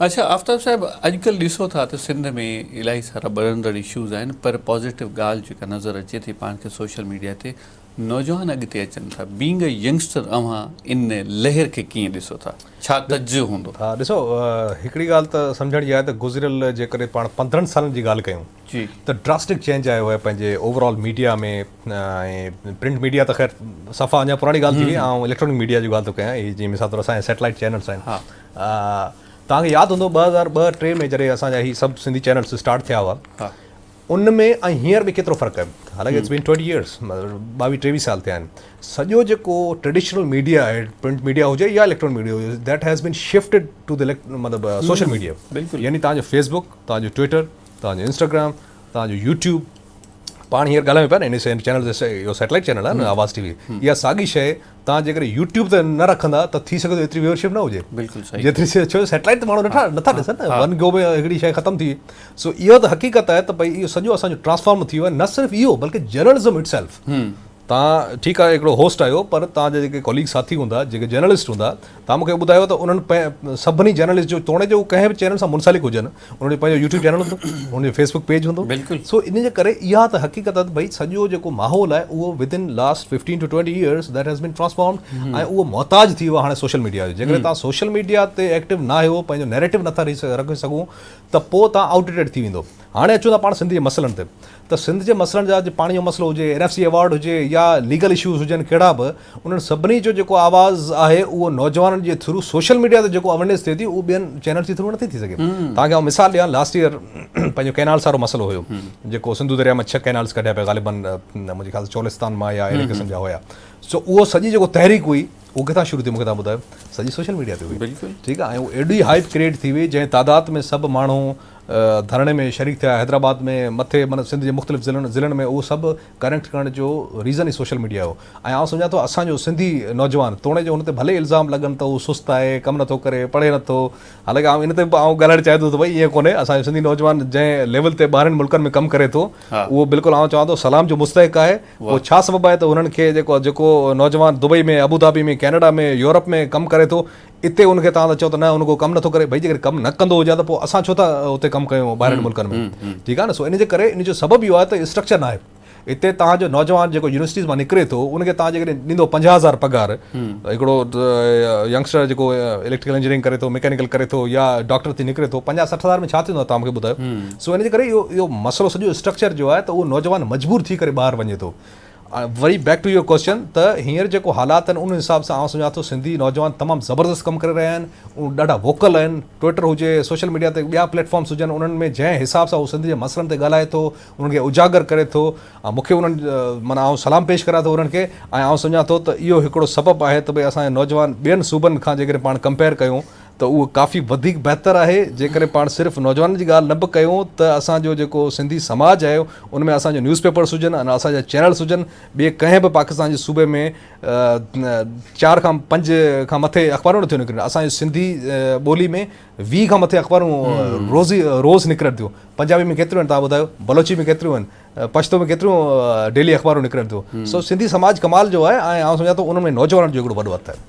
اڇا آفتاب صاحب اڄڪلهه ڏسو ٿا ته سنڌ ۾ الاهي سارا ٻرندڙ اشوز آهن پر پازيٽو ڳالهه جيڪا نظر اچي ٿي پاڻ کي سوشل ميڊيا تي نوجوان اڳتي اچن ٿا بينگ اي ينگسٽر اوهان ان لهر کي ڪيئن ڏسو ٿا ڇا تجزيو هوندو؟ ها ڏسو هڪڙي ڳالهه ته سمجهڻ جي آهي ته گذريل جيڪڏهن پاڻ 15 سالن جي ڳالهه ڪيون جي ته ڊراسٽڪ چينج آيو آهي پنهنجي over all media ۾ ۽ print media ته خير صفا اڃا پراڻي ڳالهه ٿي وئي آئون اليڪٽرانڪ ميڊيا جي ڳالهه ٿو ڪيان هي جيئن مثال طور اسان جا سيٽلائيٽ چينلس آهن توهان کي ياد هوندو 2002 ٽي ۾ جڏهن اسان جا هي سڀ سنڌي چينلس اسٽارٽ ٿيا هئا ان ۾ ۽ هينئر ۾ ڪيترو فرق آهي حالانڪه it's been 20 years 22 23 سال ٿيا آهن سڄو جيڪو ٽريڊيشنل ميڊيا آهي پرنٽ ميڊيا هجي يا اليڪٽرانڪ ميڊيا هجي that has been shifted to the مطلب سوشل ميڊيا يعني توهان جو فيس بڪ توهان جو ٽوئٽر توهان جو انسٽاگرام توهان جو يوٽيوب پاڻ هينئر ڳالهايون پيا نه ان چينل تي اهو سيٽلائيٽ چينل آهي نه آواز ٽي وي اها ساڳي شيء توهان جيڪڏهن يوٽيوب تي نه رکندا ته ٿي سگهي ٿو ايتري ويورشپ نه هجي بلڪل صحيح جيتري ڇو سيٽلائيٽ تي ماڻهو نٿا نٿا ڏسن نه ون گو ۾ هڪڙي شيء ختم ٿي وئي سو اهو ته حقيقت آهي ته ڀئي اهو سڄو اسان جو ٽرانسفارم ٿي ويو آهي نه صرف اهو بلڪه جرنلزم it self توهان ٺيڪ آهي هڪڙو هوسٽ آهيو پر توهان جا جيڪي ڪوليگ ساٿي هوندا جيڪي جرنلسٽ هوندا توهان مون کي ٻڌايو ته انهن سڀني جرنلسٽ جو توڻي جو ڪنهن به چينل سان منسلڪ هجن انهن جو پنهنجو يوٽيوب چينل هوندو انهن جو فيس بڪ پيج هوندو بلڪل سو ان جي ڪري اها ته حقيقت آهي ته ڀئي سڄو جيڪو ماحول آهي اهو within last 15 to 20 years that has been transformed ۽ اهو محتاج ٿي ويو آهي هاڻي سوشل ميڊيا جو جيڪڏهن توهان سوشل ميڊيا تي ايڪٽو نه آهيو پنهنجو نيريٽو نٿا رکي سگهو ته پوء توهان آئوٽ ڊيٽيڊ ٿي ويندو هاڻي اچون ٿا پاڻ سنڌ جي مسئلن تي ته سنڌ جي مسئلن جا پاڻي جو مسئلو هجي، اين ايف سي ايوارڊ هجي يا ليگل اشوز هجن ڪهڙا به انهن سڀني جو جيڪو آواز آهي اهو نوجوانن جي ٿرو سوشل ميڊيا تي جيڪو اويرنيس ٿئي ٿي اهو ٻين چينلز جي ٿرو نٿي ٿي سگهي. توهان کي آئون مثال ڏيان لاسٽ ايئر پنهنجو ڪئنالز وارو مسئلو هيو جيڪو سنڌو درياء مان ڇهه ڪئنالز ڪڍيا پيا غالبن منهنجي خيال سان چولستان مان يا اهڙي قسم جا هيا سو اهو سڄي جيڪو تحريڪ هئي اهو ڪٿان شروع ٿي مون کي توهان ٻڌايو سڄي سوشل ميڊيا تي هئي بلڪل ٺيڪ آهي ۽ ايڏي هائپ ڪريٽ ٿي وئي جنهن تعداد ۾ سڀ ماڻهو ڌرڻي ۾ شريڪ ٿيا حيدرآباد ۾ مٿي معنيٰ سنڌ جي مختلف ضلعن ضلعن ۾ اهو سڀ ڪنيڪٽ ڪرڻ جو ريزن ئي سوشل ميڊيا هو ۽ آئون سمجهان ٿو اسان جو سنڌي نوجوان توڻي جو هن تي ڀلي الزام لڳن ته هو سست آهي ڪم نٿو ڪري پڙهي نٿو حالانڪه آئون ان تي به آئون ڳالهائڻ چاهيان ٿو ته ڀئي ائين ڪونهي اسان جو سنڌي نوجوان جنهن ليول تي ٻاهرين ملڪن ۾ ڪم ڪري ٿو اهو بلڪل آئون چوان ٿو سلام جو مستحق آهي پوء ڇا سبب آهي ته انهن کي جيڪو جيڪو نوجوان دبئي ۾ ابوڌابي ۾ ڪينيڊا ۾ يورپ ۾ ڪم ڪري ٿو اتي ان کي توهان ٿا چئو ته نه ان ڪو ڪم نٿو ڪري ڀئي جيڪڏهن ڪم نه ڪندو هجي ها ته پوء اسان ڇو ٿا اتي ڪم ڪيون ٻاهرين ملڪن ۾ ٺيڪ آهي نه سو ان جي ڪري ان جو سبب اهو آهي ته اسٽرڪچر ناهي اتي توهان جو نوجوان جيڪو يونيورسٽيز مان نڪري ٿو ان کي توهان جيڪڏهن ڏيندو 50 هزار پگهار هڪڙو ينگسٽر جيڪو اليڪٽريڪل انجنيئرنگ ڪري ٿو ميڪينيڪل ڪري ٿو يا ڊاڪٽر ٿي نڪري ٿو 50 60 هزار ۾ ڇا ٿيندو توهان مون کي ٻڌايو سو ان جي ڪري اهو اهو مسئلو سڄو اسٽرڪچر جو آهي ته اهو نوجوان مجبور ٿي ڪري ٻاهر وڃي ٿو وري بيڪ ٽو your question ته هينئر جيڪو حالات آهن ان حساب سان آئون سمجهان ٿو سنڌي نوجوان تمام زبردست ڪم ڪري رهيا آهن اهي ڏاڍا ووڪل آهن ٽوئٽر هجي سوشل ميڊيا تي ٻيا پليٽ فارمس هجن انهن ۾ جنهن حساب سان هو سنڌ جي مسئلن تي ڳالهائي ٿو انهن کي اجاگر ڪري ٿو ۽ مون کي انهن معنيٰ آئون سلام پيش ڪريان ٿو انهن کي ۽ آئون سمجهان ٿو ته اهو هڪڙو سبب آهي ته ڀئي اسان جا نوجوان ٻين صوبن کان جيڪڏهن پاڻ ڪمپيئر ڪيون ته اهو ڪافي وڌيڪ بهتر آهي جيڪڏهن پاڻ صرف نوجوانن جي ڳالهه نه به ڪيون ته اسان جو جيڪو سنڌي سماج آهي ان ۾ اسان جو نيوز پيپرس هجن ۽ اسان جا چينلس هجن ٻئي ڪنهن به پاڪستان جي صوبي ۾ چار کان پنج کان مٿي اخبارون نٿيون نڪرن اسان جي سنڌي ٻولي ۾ 20 کان مٿي اخبارون روز روز نڪرن ٿيون پنجابي ۾ ڪيتريون آهن توهان ٻڌايو بلوچي ۾ ڪيتريون آهن پشتو ۾ ڪيتريون ڊيلي اخبارون نڪرن ٿيون سو سنڌي سماج ڪمال جو آهي ۽ آئون سمجهان ٿو ان ۾ نوجوانن جو هڪڙو وڏو هٿ آهي.